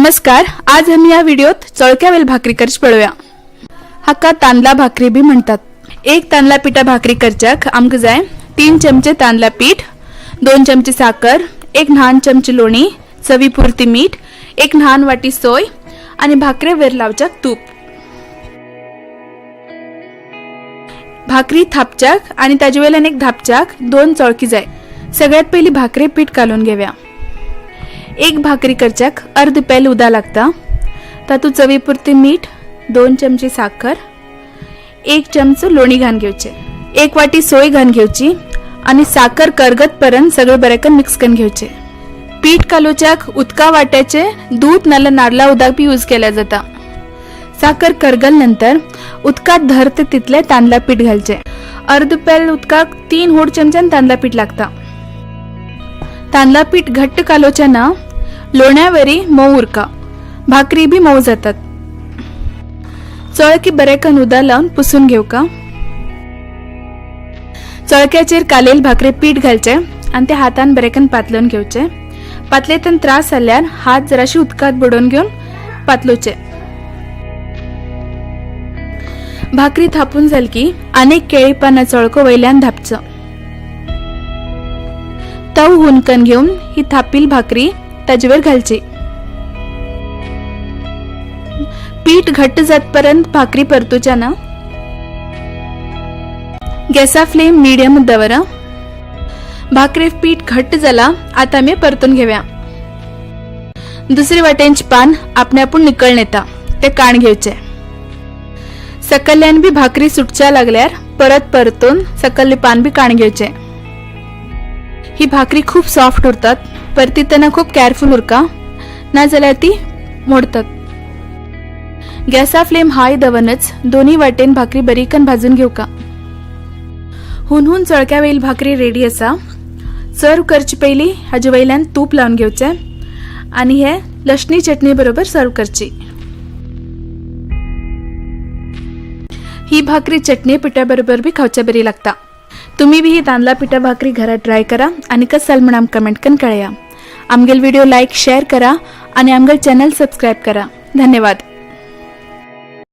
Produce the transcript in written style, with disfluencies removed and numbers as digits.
नमस्कार, आज आमी ह्या व्हिडिओत चोळक्या भाकरी करची पळोवया. हाका तांदळा भाकरी बी म्हणतात. एक तांदळा पिठा भाकरी करच्याक आमकां जाय 3 चमचे तांदळा पीठ, 2 चमचे साखर, 1 ल्हान चमचे लोणी, चवी पुरती मीठ, 1 ल्हान वाटी सोय आनी भाकरे वयर लावच्याक तूप. भाकरी थापच्याक आनी ताजे वयल्यान एक धापच्याक 2 चोळकी जाय. सगळ्यात पयली भाकरी पीठ कालोवन घेवया. एक भाकरी करच्याक अर्द पेल उदक लागता. तातूंत चवी पुरती मीठ, 2 चमचे साखर, 1 चमचो लोणी घालून घेवचे, 1 वाटी सोय घालून घेवची आनी साखर करगत पर्यंत सगळे बरें मिक्स करून घेवचे. पीठ कालोवच्याक उदका वाट्याचे दूद नाल्यार नारला उदक बी यूज केल्या जाता. साखर करगल नंतर उदकात धरते तितले तांदळा पीठ घालचे. अर्द पेल उदकाक 3 होड चमच्यान तांदळा पीठ लागता. तांदळा पीठ घट्ट कालोवचें ना, लोण्यावरी मोव उरका, भाकरी बी मोव जातात. चोळकी बरें उदक लावन पुसून घेवका. चोळक्याचेर कालेल भाकरी पीठ घालचे आनी ते हातान बरें पातलोवन घेवचे. पातलेंतल्यान त्रास जाल्यार हात जराशी उदकांत बुडोवन घेवन पातलोवचे. भाकरी थापून जाली की आनीक केळी पाना चोळको वयल्यान धापचो. तव हुनकन घेवन ही थापील भाकरी ताजेवर घालची. पीठ घट्ट जातपर्यंत भाकरी परतूच्या ना. गॅसा फ्लेम मीडियम दवरा. भाकरी पीठ घट्ट जाला, आता आमी परतून घेवया. दुसरे वाटेंचे पान आपणे आपूण निकळून येता, ते काण घेवचे. सकल्ल्यान बी भाकरी सुटच्या लागल्यार परत परतून सकल्ले पान बी काण घेवचे. ही भाकरी खूप सॉफ्ट उरतात. परतितना खूप केअरफुल उरका, ना जाल्यार ती मोडतात. गॅसा फ्लेम हाय दवरनच दोन्ही वाटेन भाकरी बरीकन भाजून घेवका. हुनहून चोळक्या वयल भाकरी रेडी आसा. सर्व करचे पयली हाजे वयल्यान तूप लावन घेवचे आनी हे लसणी चटणी बरोबर सर्व करची. ही भाकरी चटणी पिठ्या बरोबर बी खावच्या बरी लागता. तुम्ही बी ही तांदळा पिठा भाकरी घरात ट्राय करा आणि कसं जालें म्हण आमकां कमेंट करून कळया. आमगेल व्हिडिओ लाईक शेअर करा आणि आमगेल चॅनल सबस्क्राईब करा. धन्यवाद.